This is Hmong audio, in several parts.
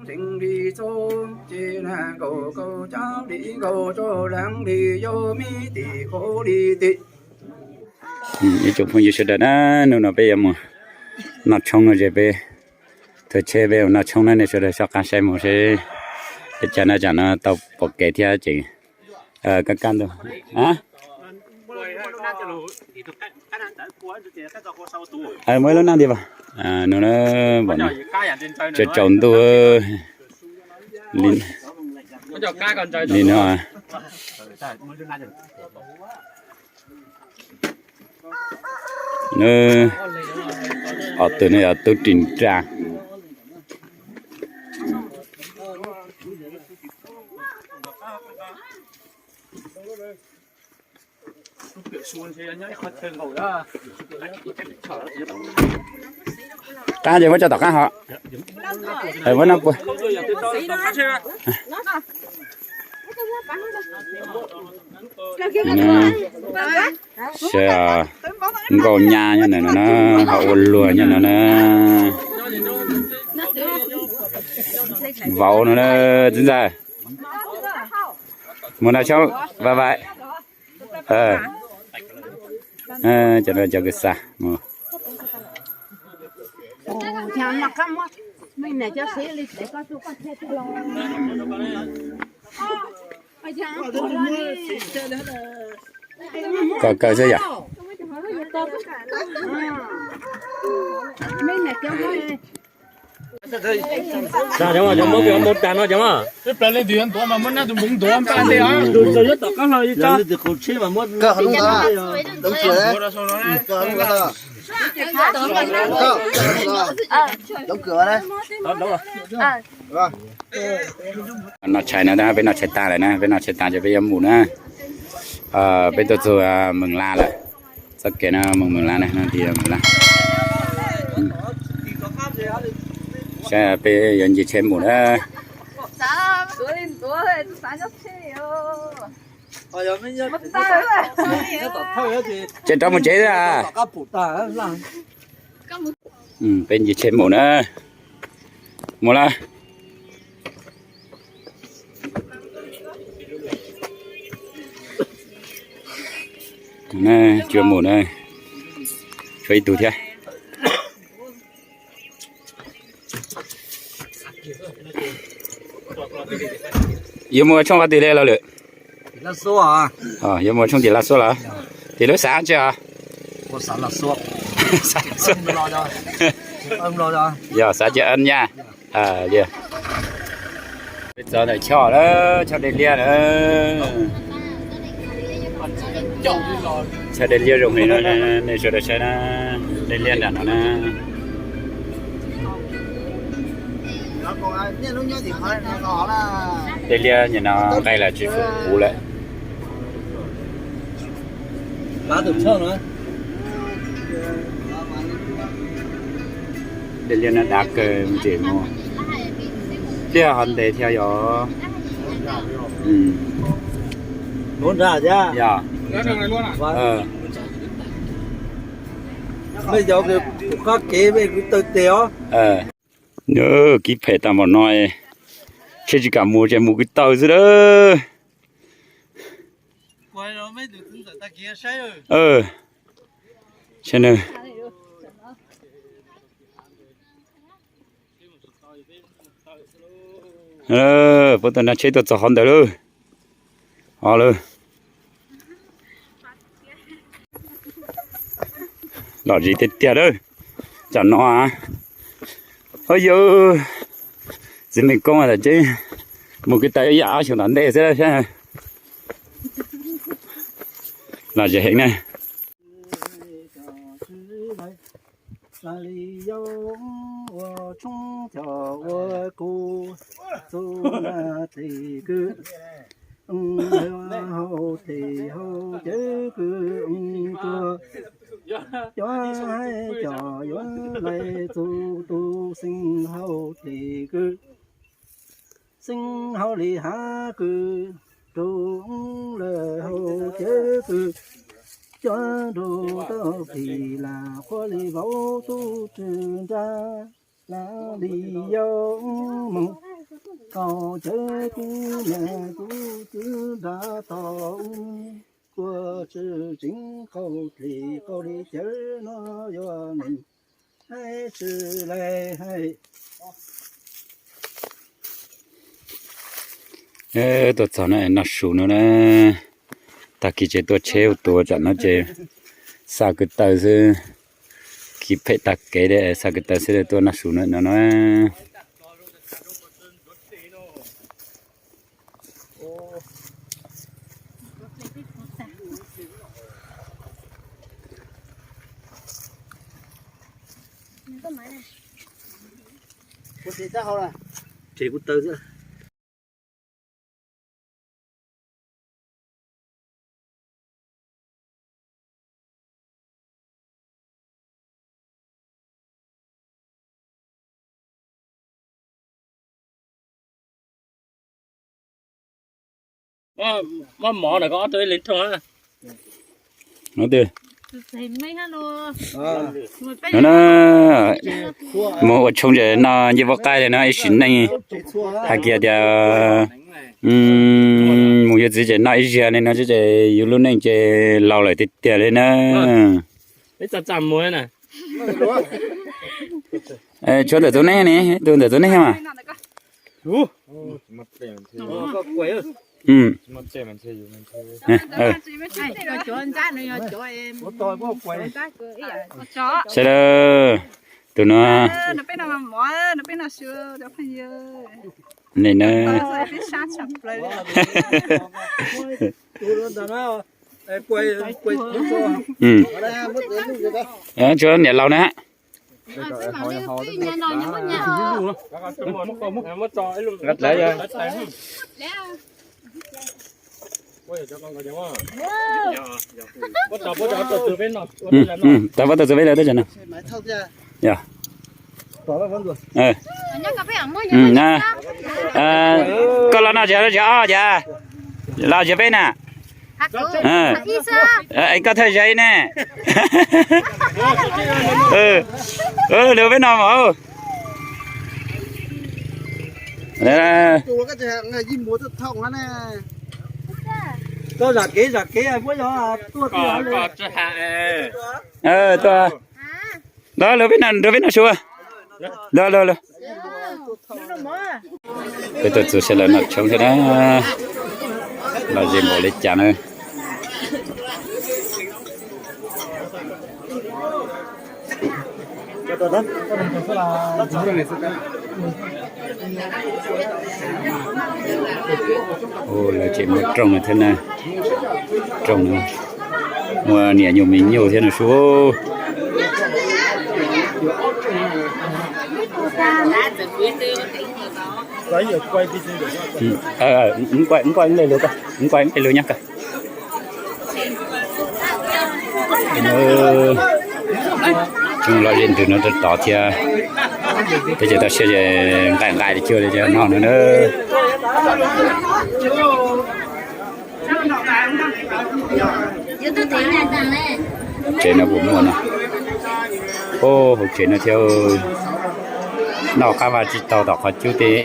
Teev li txob ces na nkaus kaus cab li nkaus rau leev li yog me tim kaus li tim. Ib tsoom phooj ywg sawv daws na, hnub no peb yuav mus noj tshoob no ces peb thawj tsheb peb mus noj tshoob na, nej sawv daws soj qab saib mus seb peb cov na tsam no tau pom kev thiab ces kaj kaj ntug. Muaj ib lub naj nti vas no, tsaus tsaus ntuj li no. Ob tug no yog tub ris nra. Qab ces muab tso tom qab ho. Muab noj pua. Saib, nkaus nyab nyob ntawm no na, ho ua luag nyob no na. Vauv no na, txiv ntxawm. Mus noj tshoob, bye bye. Cov no cov kws xa mus. Koj kaw xwb yom. Cov muab cov mus tag no cov mas. Tus tus tom qab hlo li cov. Noj tshais no peb noj tshais tag lawm na, peb noj tshais tag ces peb yuav mus na. Peb tuaj txug Mees Lab lawm. Txoj kev no mus Mees Lab na, no tias Mees Lab. Saib peb yuav nce tsheb mus na. Ces rov mus tsev xwb. Peb nce tsheb mus na. Mus lawm. Tsuas mus na, tshuav ib tug thiab. Yuav mus tshooj qhov twg li los lwm? Yuav mus tshooj tim Laj Xuab los? Tim lub xav tsi os? Yog xav tsi ib nyaj. Peb txog ntawm choj lawm, choj dej liab lawm. Choj dej liab zoo li no, nej sawv daws saib na, dej liab nram no na. Dej liab nim no nqaij los tsis pum puv lawm. Dej liab no dav kawg, mus tsev mus. Thiab ho ntev thiab yog. Yog. Kib phem tag npaum no, tsheb tsis kam mus ces mus kwv taw xwb lawm. Puab tau nrag tsheb tuaj txog qhov ntawd lawm. Os lawm. Lom zis tiag tiag lawm. Tam no, o yawg, txiv Meej Koob tam tseeb mus kwv taw ib yam ob xyoos tom ntej xwb. Lom zem heev na. Cov haib cov yuav lais txug tus xeeb hauv tes kws, xeeb hauv li hav kws, rau lawm hauv cawv kws, cov nrug tau phim lam qhuav li vauv tub rwg nrag, lam li yau moog. tau cawv kub niam kub txwv nrad tau ub, kua tsw tseev qau dlig qau dlig cawv no yuav neeg haib tsw lais haib. Tuaj txog no noj su no na. Tag kis ces tuaj tsheb ua tua, tsam no ces xa kwv taw xwb. Kis phem tag kev li, xa kwv taw xwb tuaj noj su no no na. Muab mov na, koj ob tug ib leeg rau. Tus no, mus ua tshoob ces noj ncej puab qaib li no ib sim neej. Hais kiag tias mus yuav txiv ces noj ib zaug li no ces yus lub neej ces laus lawm tiag tiag li na. Tshuav ntawm tus neeg ne, tus ntawm tus neeg mas. Sawv daws, tus no, li na. Tshuav niam laus na. Tau pab tau txug peb lawm tej zaum no. Koj los noj zog, zog ob cas, los zog peb na. Koj thawj zog ne. Lwm peb no mas. Tuaj, los lwm peb no, lwm peb no su. Los, los, los. Peb tuaj txug sawv daws noj tshoob thiab na. Lom zem npaum li cas na. Lawv tseem muaj rooj no thiab na. Rooj no muaj niam nyuj me nyuj thiab no su. Nquaj nqe lug nyob kawg. Tsoom lom zem ntws no tod thiab, teb chaws toj siab nqaij nqaij li cuag li no na. Tsev no kuj muaj no. Hauv tsev no thiab. Noj qab vaj tsis tau tom qhov cub teb.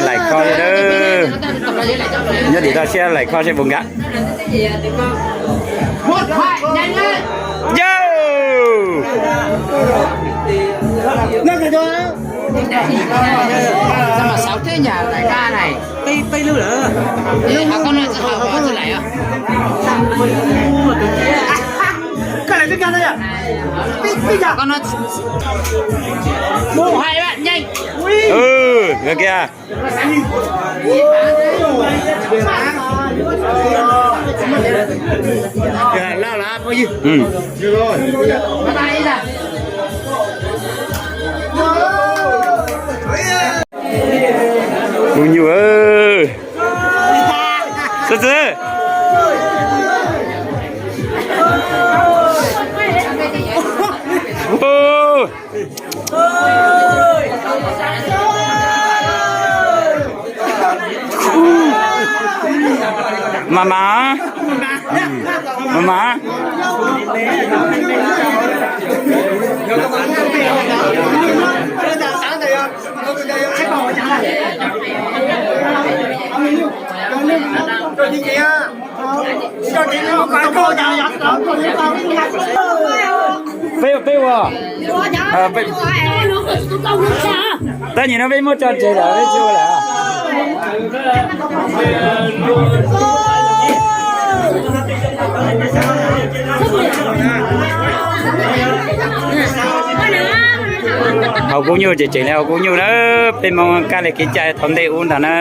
Lais kho li, nyob tim toj siab lais kho seb puas nkag. Yawg! Mus hais lawm kiag. Kuv nyuj, xwb xwb. Mas mas, mas mas. Peb, peb ua, tab nim no peb muab tso tseg lawm, peb tsis ua lawm. Haus kub nyuj ces tseem li haus kub nyuj na, peb Hmoob kaj li kev cai thaum ntej ub ntag na.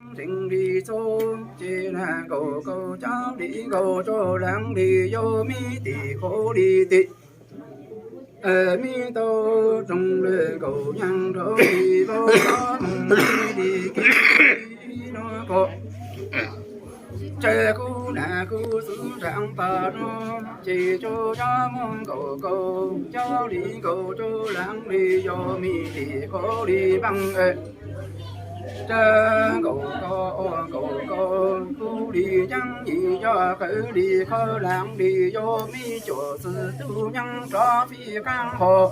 Ntseeg li txhua ces nkaus kaus cov li nkaus rau leej li yog me tim qhuav li tim. Me tau rooj li nkaus nyeej rau li vau txoj moo li kev no ko. Ces kuv nam kuv txiv nrog tag no ces tsuas yog muaj nkaus kaus cov li nkaus rau leej li yog me tim qhuav li npaaj. Ces nkaus kaus ua nkaus kaus kuv li yeej yim yog qhov li qhov leej li yog me cuam xwb tus nyeej rov fij qaab hos.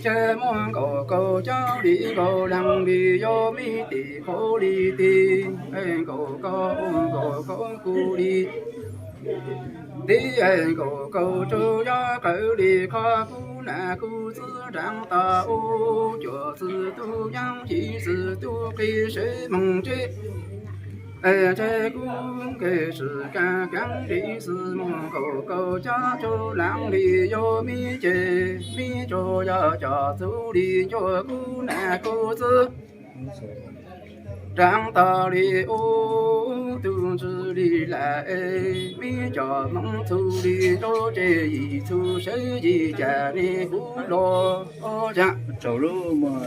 Ces muaj nkaus kaus cov li nkaus leej li yog me tim qhuav li tim. Nkaus kaus ua nkaus kaus kuv li tim, nkaus kaus tsuas yog qhov li qhov kuv nam kuv txiv nrog tag ua cuam xwb tus nyeej yim xwb tus qis sev moog tsib. Ces kuv nkeeg swm kav kav li xwb muaj nkaus kaus cov tsuas leej li yog me ces me tsuas yog cov txuj li ncuav kuv nam kuv txiv nrog tag li ua tug ntsis li lawm. Me cov Hmoob txuj li ncuav ces yim txuj sev yim cas li kuv los ua cas.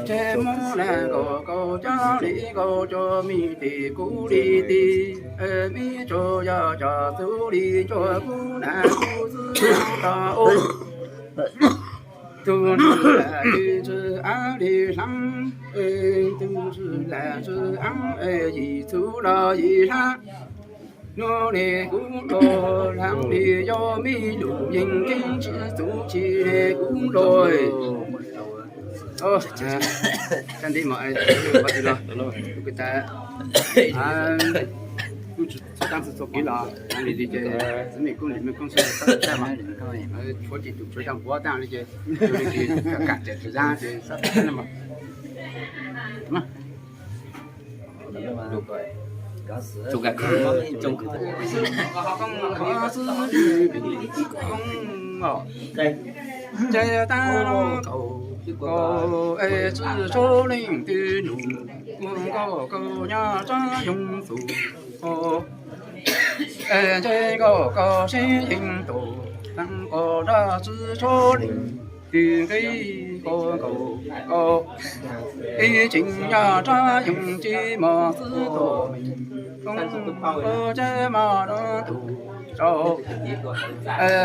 Ces muab nkaus kaus cov li nkaus rau me tim kuv li tim, me tsuas yog cov txuj li ncuav kuv nam kuv txiv tag ua. Tug ntsis lam li ntsis av li hlab, tug ntsis lam ntsis av, yim txuj los yim hlab. Nub li kuv los leej li yog me lug yeej keeb tsis txuj tsis li kuv los. Tsa nti mog, kuv tas kuj tsis txhua taab txhua kev los li li ces xwb me kuj li me kuj sab sab mas tshuav ces tus tshuav cov nquav taag li ces li ces kam tsam tsam zaab ces sab sab mas Ces tab kaum kaum es tsi tshua leej twg nug, ua nkauj kaus nyob tsob yoog xus, es ntshe nkauj kaus sib yeej tus, tab kaum nrog tsi tshua leej twg nqi kaus nkaus kaus, ib tseem nyob tsob yoog tsis mos xwb tus, ua tsev mos nrog tus tsaus,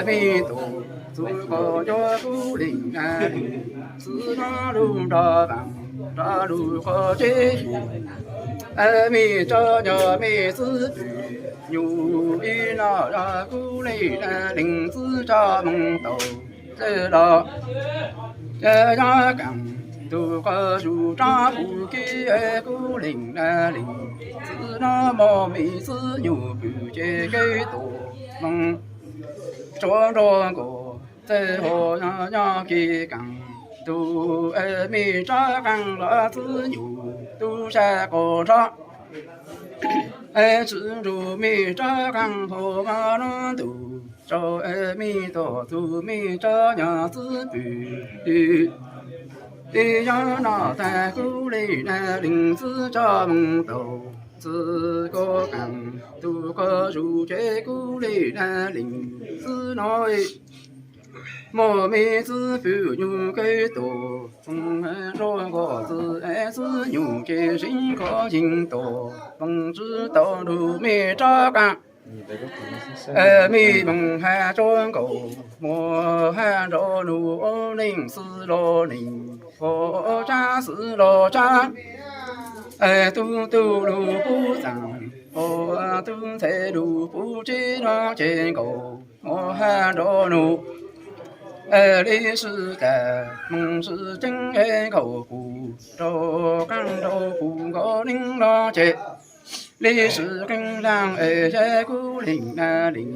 me tus txug kaus cuag kuv leej na leej, xwb no lug nrog vaam nrog lug qhov tsev, me tsob nyob me xwb nyuj ib no yog kuv leej na leej xwb tsob moog tau txawj los, ces yog kaam tus qhov zug tsob puv kev kuv leej na leej, xwb no mos me xwb nyuj pwm ces kev tus moog tsuav nrog nkaus txawj hos nyob kev kaam tus, me tsob qaab los xwb nyuj tub sab qaum nrho, tsi nrug me tsob qaab hos mos nrog tus tsaus, me tus txug me tsob nyob xwb pwm, yog no tag kuv leej na leej xwb tsob moog tau, xwb kuv kaam tus qhov zug ces kuv leej na leej xwb no mos me xwb pwm nyuj kev tus, nrog nkaus xwb es xwb nyuj ces sib kho yeej tus, moog tsi tau nrug me tsob qaab Me moos hab tsuab nkaus, muab hab nrov nug ua neej xwb los neej, ua tsab xwb los tsab. Tub tug lug pub xaam, ua tub ntxhais lug pub tsev no ces nkaus, muab hab nrov nug. Li sib tag moos sib tseeb es nkaus kuv, rau qaab rau kuv nkaus neej no ces li sib qeej laag es yog kuv leej na leej,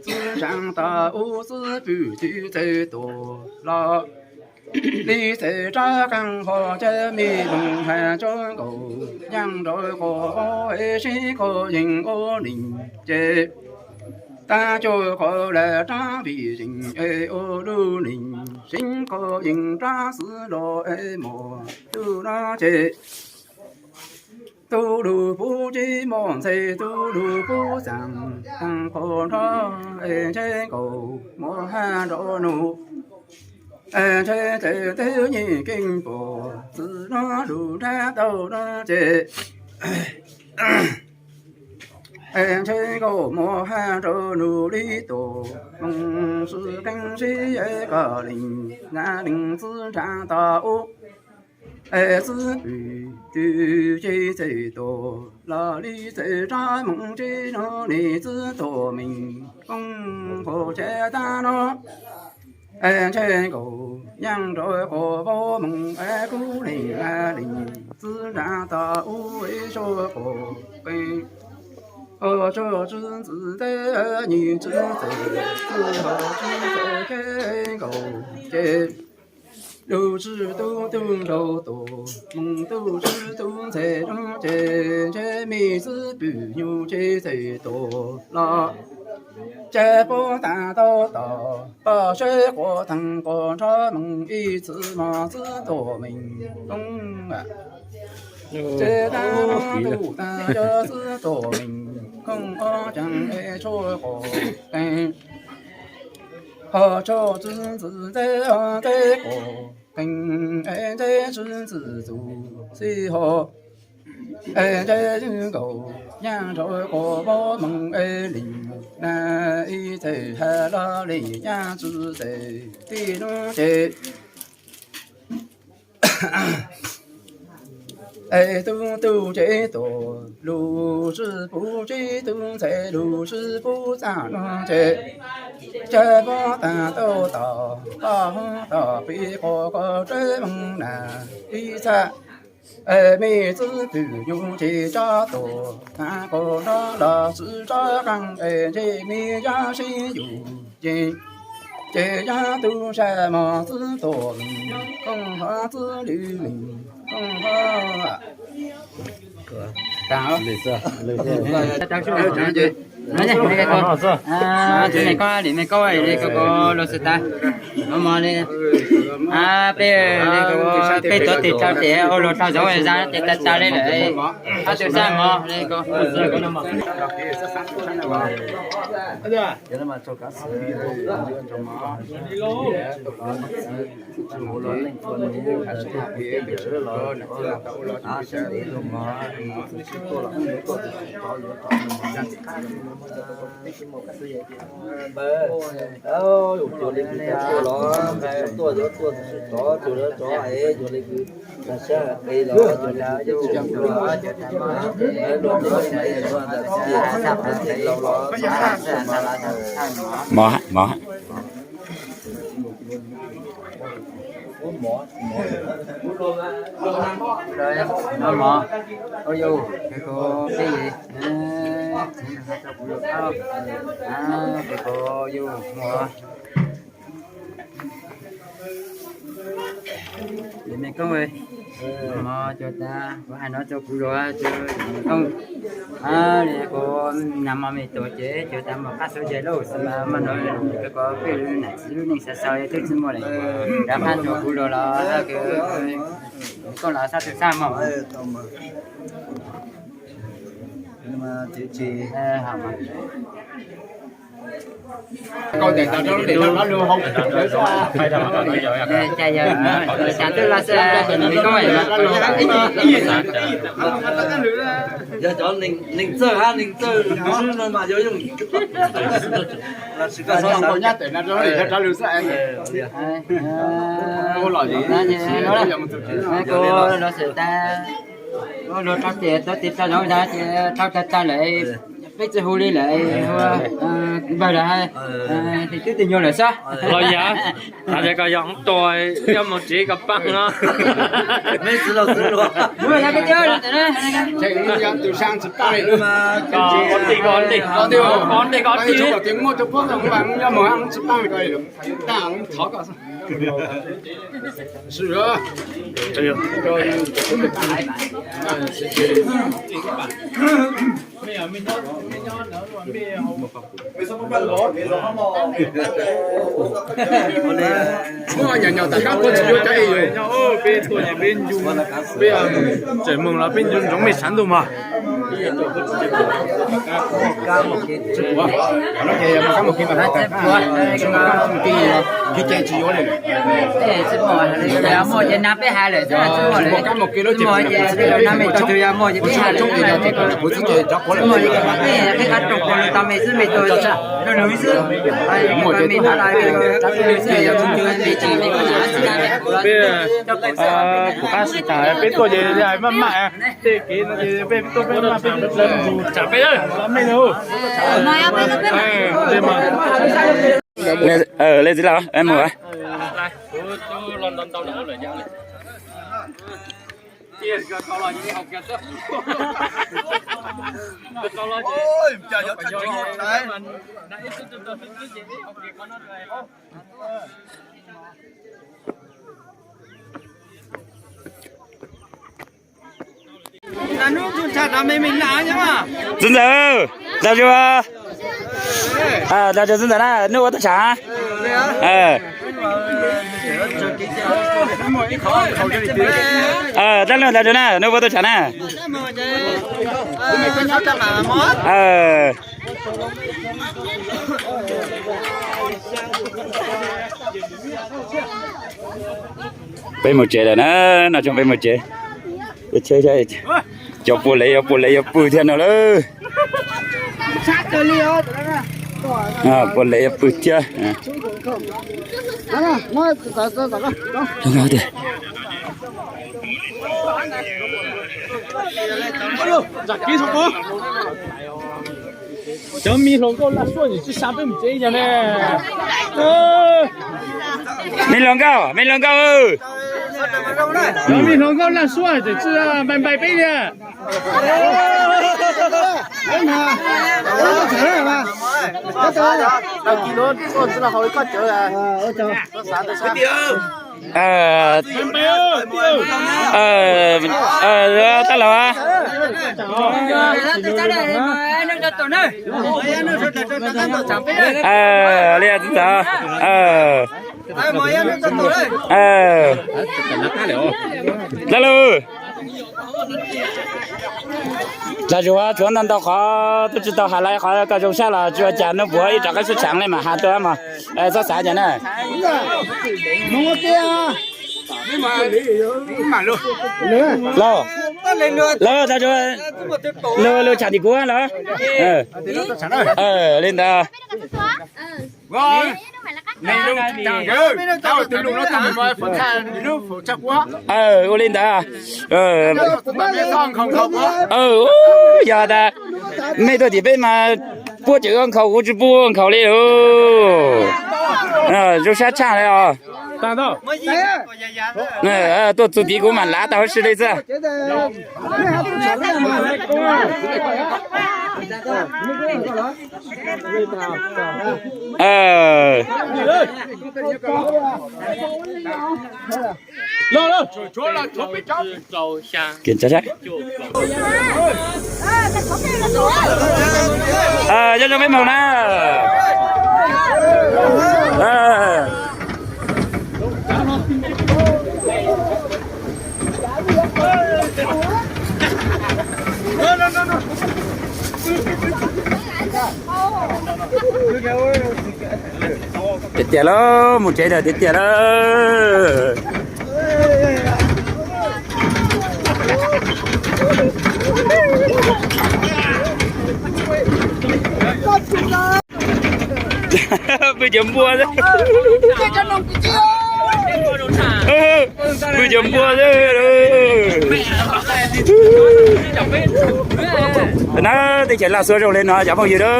txwv tsaam tas ub txwv pwm txwv txawj tuag los li txawj rov qaab ho cov me moos hab tsuab nkaus, yaaj nrov quas vaub es sib kho yeej ua neej ces tag cuag qhov lawv rov vim yeej es ua lub neej, sib kho yeej rov xwb los es mos tub no ces tub lug pub tsev mos ntxhais, tub lug pub xaam taag qhov nrov es ntshe nkaus, muab hab nrov nug es ntshe txawm teb nyeej keej pom, txwv no lug nrab tau no ces es ntshe nkaus, muab hab nrov nug li tuam moos sib qeej sib kho leej na leej, txwv tsaam tas ub es txwv pwm txwv txawj tuag los li txawj rov moos tsev no ne, txwv tuam meej koob qhov chaw tag no es ntshe nkaus, yaaj nrov quas vaub moos es kuv leej na leej, txwv tsaam tas ub es suav quas qeej, ho suav txwv ntxwv ntxawg nyiam txwv txawj, txwv ho txwv txawj kev nkaus ces lug tsi tub tug nraug tuam moos, tub tsi tub ntxhais nraug ces ntshe me txwv pwm nyuj ces txawj tuag los ces puab taag tau tom paj seb quas taag quas nrov moos ib txwv mos txwv tuam meej koob ces tag no tub taag cov txwv tuam meej koob ob caag es tshuaj quas qeej, ho tshuaj txwv ntxwv ntxawg ho ntxawg quas qeej es ntxawg tsi ntxwv txuj xij ho es ntxawg nkaus, yaaj nrov quas vaub moos es leej na ib txhais has los leej yaaj tsi txawj tij no ces es tub tug ces tuam lug sib pub tsev, tub ntxhais lug sib pub txaj no ces cov puab taag tau tom paj hoob tom pim quas koj tsawg moos na ib txhais es me txwv twg nyuj ces tso tuam taag quas nrov los sib tso qaab es ntshe me yog sib yug ces ces yog tub sab mos txwv tuam meej koob ho txwv lwm meej koob ho Tub me koj li me koj li ko ko lus xwb tas. Mos mos li, peb li ko peb tuav tes rau ces ua luag tau zoov zag ces tas tas li lawm. Ob tug sab mos li ko. Cuag li kws tuaj los, tuaj yuav tuaj tsis tov, cuag li tov es cuag li kws tas sab qis los, cuag li kws tsis tov, luag ntawm txij laus los, mos mos mos, ua yus, peb yus, peb yus, ua yus mos. Yog me koob, mos cuag tas kuv hais no rau kuv luag, yog me koob, li kuv nag hmo me tuag ces cuag tas mos qab suav dlawg lauj, xwb mas maj no kws kuv peb lub nam txiv lub neej xav xaus twb tsis muaj li, rov qab rau kuv luag los kws me koob los sab tug sab mos. Yog cov neeg txawj hab neeg txawj no mas yog yooj yim. Kuv los xwm tas, kuv los rau tias tau tiv tau zoov ntag ces tau tag tag lawm, peb tsis hu li lawm, npawg lawm, tis tub tis nyuag lawm xwb. Los yog, hais tias koj yog hoob tua, yog mus tsev koj paab no. Muaj nyuam nyuam tas kab puab tsis yuav cov es yus, peb tuaj ces peb ncu, peb tseem moog los peb ncu ntsoov mej tshav ntuj mog. Tsis puav, qhov no ces kab mus kev mas, tsis muaj kab mus kev, kev ces tsis yuav li. Tsis muaj ces nag peb has lawm, tsis muaj kab mus kev lawm ces kuv tsis tau nag mej tau tug yog muaj ces peb has lawm, kuv txib ces cov quav lawm, peb qab roog kuv tau mej xwb mej tau rau nws xwb. Peb, kuv qab xwm tas peb tuaj ces maj maj tej kev no ces peb tuaj peb maj peb tsam peb mej no. Li txiv laus, mus. Txiv ntxawm, dag zug, dag zug txiv ntxawm na, nub ua tuaj tshav. Dab laug dag zug na, nub ua tuaj tshav na. Peb mus tsev lawm na, no tsoom peb mus tsev. Cov puav leej yuav puav leej yuav pw thiab no lawm. Puav leej yuav pw thiab. Cov me hluas nkauj laj suaj tsis xa peb mus tsev yog ne. Me hluas nkauj, me hluas nkauj. Cov me hluas nkauj laj suaj tsis xa npai npai peb li. Tab laug. Li txiv ntxawm. Tab laug. Dag zug, tshuav ntau ntau qhov twb tsis tau has lawm, qhov koj zoo sab los tsis ua cas, nub puav ib rov qab sub tshav li mas has tuaj mog. Txhob xav cas na. Los, los, dag zug, lug, lug tsham tim kuv los. Li ntawd. Ua li ntawd. Yog tas mej tuaj tim peb mas puab tseem ua nkhaus, kuv tsis pub ua nkhaus li lauj. Zoo sab tshaj li os. Tuaj txug tid kuv mam lav tau huv si li xwb. Nyob zoo peb moog na. Tiag tiag lawm, mus tsev tag tiag tiag lawm. Pw cov npua xwb. Pw cov npua xwb. Na, teb chaws laj xuab zoo li no cov phooj ywg a.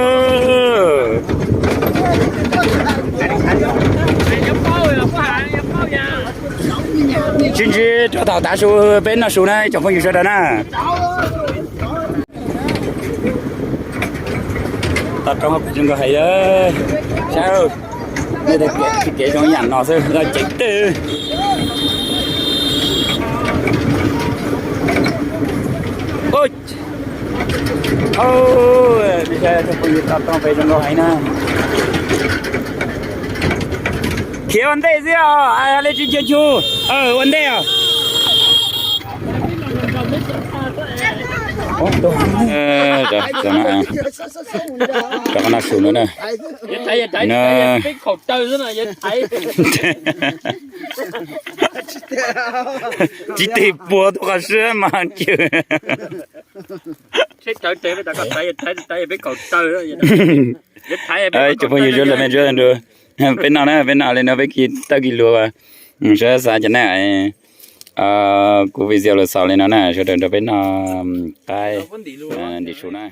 Sib ntsib rau thaum tav su peb noj su na tsoom phooj ywg sawv daws na. Toj roob pem zoo nkauj heev, saib, nej, kev zoo yam no xwb, loj ceev twg. Nej saib tsoom phooj ywg, toj roob pem zoo nkauj heev na. Khiav ua ntej xwb os, li tsis nco ncu, ua ntej os. Rov qab noj su no na. Tsis tig puag tuaj qhov siab mas cwm. Tsoom phooj ywg, suav dlawg mej suav dlawg nrug, peb noj na, peb noj li no peb kis tawj kis luag. Saib xav cov na, kuv video los xaus li no na, sawv daws nrog peb noj qaib ntim su na.